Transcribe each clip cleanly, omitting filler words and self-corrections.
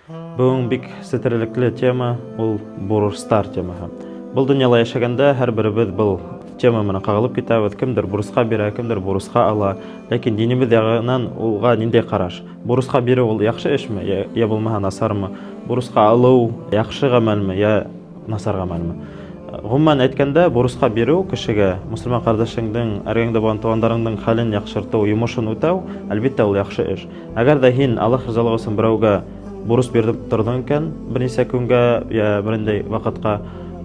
Бөгөн бик сетерлекле тема, ул бурыстар темаһы. Был донъяла йәшәгәндә һәр беребеҙ был тема менән ҡағылып китәбеҙ. Кемдер бурысҡа бирә, кемдер бурысҡа ала. Ләкин динебеҙ яғынан улға ниндәй ҡараш? Бурысҡа биреү ул яҡшы эшме, йә булмаһа насармы? Бурысҡа алыу яҡшы ғәмәлме, йә насар ғәмәлме? Ғөмүмән әйткәндә, бурысҡа биреү кешегә, мосолман ҡәрҙәшеңдең, эргәңдә булған туғандарыңдың хәлен яҡшыртыу, йомошон үтәү, әлбиттә, ул яҡшы эш. Әгәр ҙә һин Аллаһ ризалығы өсөн берәүгә бурыс биреп торҙоң икән, бер нисә көнгә йә берендәй ваҡытҡа,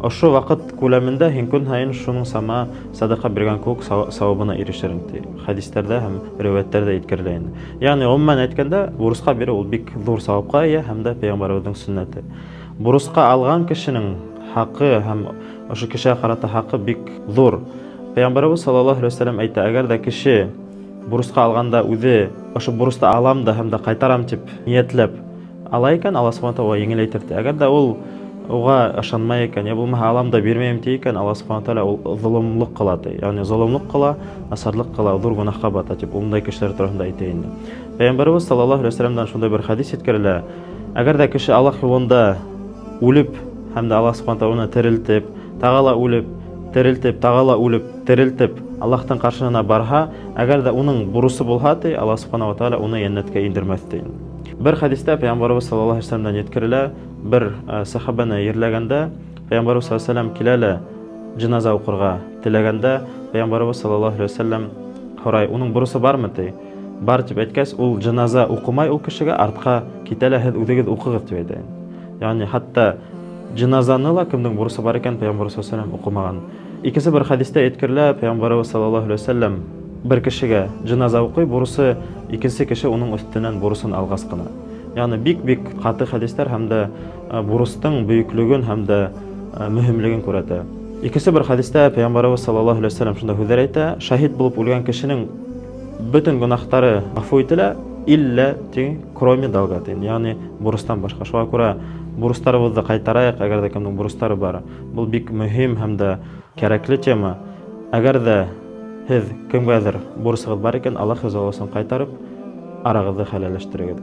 ошо ваҡыт күләмендә һин көн һайын шуның сама садаҡа биргән кеүек сауабына ирешерһең, ти. Хәдистәрҙә һәм риүәйәттәрҙә еткерелә инде. Ягъни, ғөмүмән әйткәндә, бурысҡа биреү ул бик ҙур сауапҡа эйә һәм дә пәйғәмбәребеҙҙең сөннәте. Бурысҡа алған кешенең хаҡы һәм ошо кешегә ҡарата хаҡы бик ҙур. Пәйғәмбәребеҙ саллаллаһу алейһи вәсәләм әйтә, әгәр дә кеше бурысҡа алғанда үҙе ошо бурысты алам да һәм дә ҡайтарам тип ниәтләп ала икән, Алла субхана тағала еңеләйтер ти. Әгәр дә ул уға ышанмай икән, я булмаһа алам да бирмәйем ти икән, Алла субхана тағала ул золомлыҡ ҡыла ти. Ягъни золомлыҡ ҡыла, насарлыҡ ҡыла, ҙур гөнаһҡа бата тип ундай кешеләр тураһында әйтә инде. Пәйғәмбәребеҙ саллаллаһу алейһи вәсәләмдән шундай бер хәдис еткерелә. Әгәр дә кеше Аллаһ юлында үлеп һәм дә Аллаһ субхана тағала уны терелтеп, тағы ла үлеп, терелтеп, тағы ла үлеп, терелтеп, Аллаһтың ҡаршыһына барһа, әгәр ҙә уның бурысы булһа, ти, Аллаһ субхана ва тағала уны йәннәткә индермәҫ, ти. Бер хәдистә Пәйғәмбәребеҙ саллаллаһу алейһи вәсәләмдән еткерелә, бер сәхәбәне ерләгәндә, Пәйғәмбәребеҙ саллаллаһу алейһи вәсәләм килә лә джиназа уҡырға теләгәндә, Пәйғәмбәребеҙ саллаллаһу алейһи вәсәләм һорай, уның бурысы бармы, ти. Бар тип әйткәс, ул джиназа уҡымай ул кешегә, артҡа китә лә, һеҙ үҙегеҙ уҡығыҙ тип әйтә. Ягъни хатта джиназаны ла кемдең бурысы бар икән, Пәйғәмбәр саллаллаһу алейһи вәсәләм уҡымаған. Икенсе бер хәдистә әйткерелә, Пәйғәмбәребеҙ саллаллаһу алейһи вәсәләм бер кешегә джиназа уҡый, бурысы икенсе кеше уның өҫтөнән бурысын алғас ҡына. Ягъни бик-бик ҡаты хәдистәр һәм дә бурыстың бөйөклөгөн һәм дә мөһимлеген күрһәтә. Икенсе бер хәдистә Пәйғәмбәребеҙ саллаллаһу алейһи вәсәләм шундай һүҙҙәр әйтә: шәһит булып үлгән кешенең бөтөн гөнаһтары ғәфү ителә, иллә ти, кроме долга ти, ягъни бурыстан башҡа. Шуға күрә бурыстарыбыҙҙы ҡайтарайыҡ, әгәр ҙә кемдең бурыстары бар. Был бик мөһим һәм дә кәрәкле тема. Әгәр ҙә һеҙ кемгәлер бурысығыҙ бар икән, Аллаһ ризалығы өсөн ҡайтарып, арағыҙҙы хәләлләштерегеҙ.